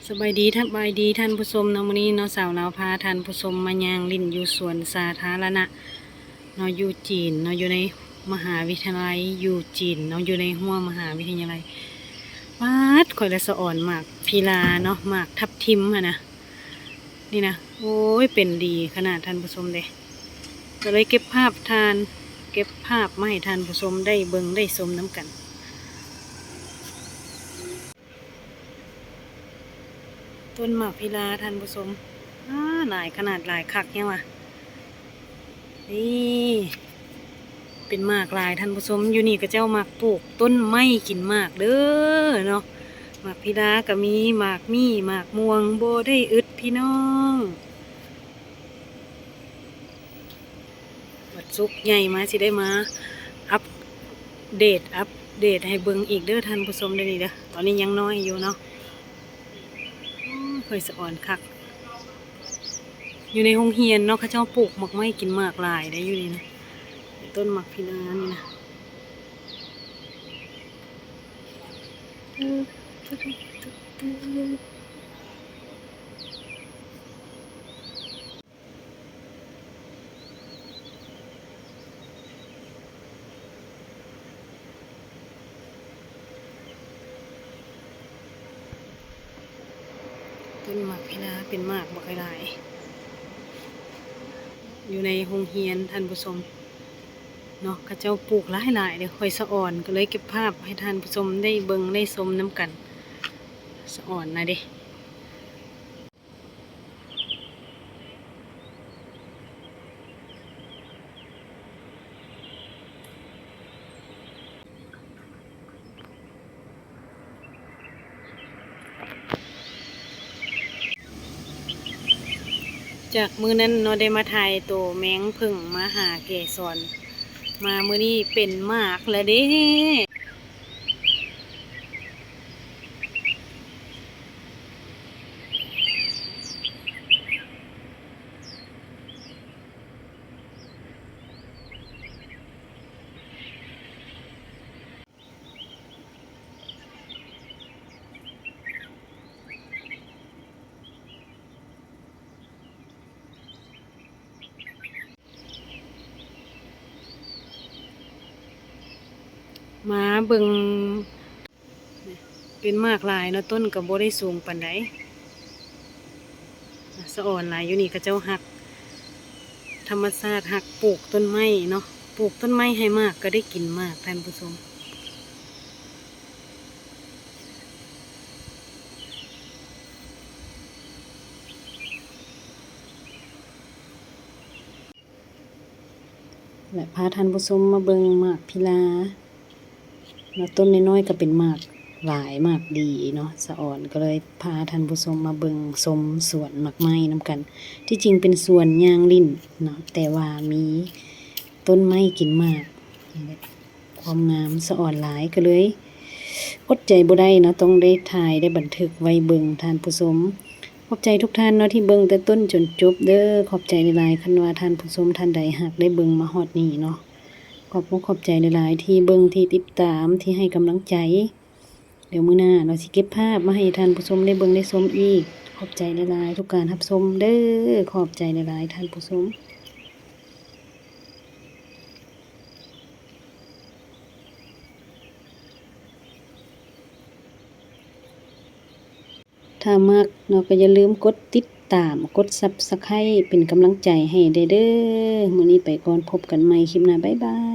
ສະບາຍດີ ສະບາຍດີທ່ານຜູ້ຊົມເນາະ, ມື້ນີ້ເນາະ ສາວລາວພາທ່ານຜູ້ຊົມມາຍ່າງຫຼິ້ນຢູ່ສວນສາທາລະນະເນາະ ຢູ່ຈີນເນາະ, ຢູ່ໃນມະຫາວິທະຍາໄລຢູ່ຈີນເນາະ, ຢູ່ໃນຮົ້ວມະຫາວິທະຍາໄລ. ປາດ ຂ້ອຍລະສະອອນໝາກພິລາເນາະ, ໝາກທັບທິມຫັ້ນນະ ນີ້ນະ. ໂອ້ຍ ເປັນດີຂະໜາດທ່ານຜູ້ຊົມເດ້, ກໍເລີຍເກັບພາບທ່ານ ເກັບພາບມາໃຫ້ທ່ານຜູ້ຊົມໄດ້ເບິ່ງໄດ້ຊົມນຳກັນ. ຕົ້ນໝາກພິລາທ່ານຜູ້ຊົມ, ອ້າ ຫຼາຍຂະໜາດ ຫຼາຍຄັກແຮງວ່າ. ນີ້ ເປັນໝາກຫຼາຍທ່ານຜູ້ຊົມ, ຢູ່ນີ້ເຂົາເຈົ້າມັກປູກຕົ້ນໄມ້ກິນໝາກເດີເນາະ. ໝາກພິລາກໍມີ, ໝາກມີ້, ໝາກມ່ວງ, ບໍ່ໄດ້ອຶດພີ່ນ້ອງ. ວັນສຸກໃຫຍ່ມາຊິໄດ້ມາອັບເດດ ອັບເດດໃຫ້ເບິ່ງອີກເດີທ່ານຜູ້ຊົມເດີນີ້ເດີ. ຕອນນີ້ຍັງນ້ອຍຢູ່ເນາະ. ໂອ້ຍ ຂ້ອຍສະອອນຄັກ. ຢູ່ໃນໂຮງຮຽນເນາະ ເຂົາເຈົ້າປູກໝາກໄມ້ກິນໝາກຫຼາຍເດ້ຢູ່ນີ້ນະ, ຕົ້ນໝາກພິລານີ້ນະ. ຕົ້ນໝາກພິລາເປັນໝາກບັກຫຼາຍໆ ຢູ່ໃນໂຮງຮຽນທ່ານຜູ້ຊົມເນາະ, ເຂົາເຈົ້າປູກຫຼາຍໆເດ້. ຂ້ອຍສະອອນ ກໍເລີຍເກັບພາບໃຫ້ທ່ານຜູ້ຊົມໄດ້ເບິ່ງໄດ້ຊົມນຳກັນ. ສະອອນນະເດ້. ຈາກມື້ນັ້ນເນາະ ໄດ້ມາຖ່າຍໂຕແມງເຜິ້ງມະຫາເກສອນ, ມາມື້ນີ້ເປັນໝາກແລ້ວເດ້. ມາເບິ່ງ ເປັນໝາກຫຼາຍເນາະ, ຕົ້ນກໍບໍ່ໄດ້ສູງປານໃດ. ສະອອນຫຼາຍ ຢູ່ນີ້ເຂົາເຈົ້າຮັກທຳມະຊາດ, ຮັກປູກຕົ້ນໄມ້ເນາະ, ປູກຕົ້ນໄມ້ໃຫ້ໝາກກໍໄດ້ກິນໝາກ ທ່ານຜູ້ຊົມ. ແລະ ພາທ່ານຜູ້ຊົມມາເບິ່ງໝາກພິລາເນາະ, ຕົ້ນນ້ອຍໆກໍເປັນໝາກຫຼາຍ ໝາກດີເນາະ. ສະອອນກໍເລີຍພາທ່ານຜູ້ຊົມມາເບິ່ງຊົມສວນໝາກໄມ້ນຳກັນ. ທີ່ຈິງເປັນສວນຍ່າງຫຼິ້ນເນາະ, ແຕ່ວ່າມີຕົ້ນໄມ້ກິນໝາກ. ຄວາມງາມສະອອນຫຼາຍ ກໍເລີຍອົດໃຈບໍ່ໄດ້ເນາະ, ຕ້ອງໄດ້ຖ່າຍ ໄດ້ບັນທຶກໄວ້ເບິ່ງທ່ານຜູ້ຊົມ. ຂອບໃຈທຸກທ່ານເນາະ ທີ່ເບິ່ງແຕ່ຕົ້ນຈົນຈົບເດີ. ຂອບໃຈຫຼາຍໆ ຄັນວ່າທ່ານຜູ້ຊົມທ່ານໃດຫາກໄດ້ເບິ່ງມາຮອດນີ້ເນາະ. ຂອບອົກຂອບໃຈຫຼາຍໆ ທີ່ເບິ່ງ ທີ່ຕິດຕາມ ທີ່ໃຫ້ກຳລັງໃຈ. ດຽວມື້ໜ້າເນາະ ຊິເກັບພາບມາໃຫ້ທ່ານຜູ້ຊົມໄດ້ເບິ່ງໄດ້ຊົມອີກ. ຂອບໃຈຫຼາຍໆ ທຸກການຮັບຊົມເດີ. ຂອບໃຈຫຼາຍໆ ທ່ານຜູ້ຊົມ. ຖ້າມັກເນາະ ກໍຢ່າລືມກົດຕິດຕາມ ກົດ Subscribe ເປັນກຳລັງໃຈໃຫ້ແດ່ເດີ. ມື້ນີ້ໄປກ່ອນ, ພົບກັນໃໝ່ຄລິບໜ້າ. ບາຍບາຍ.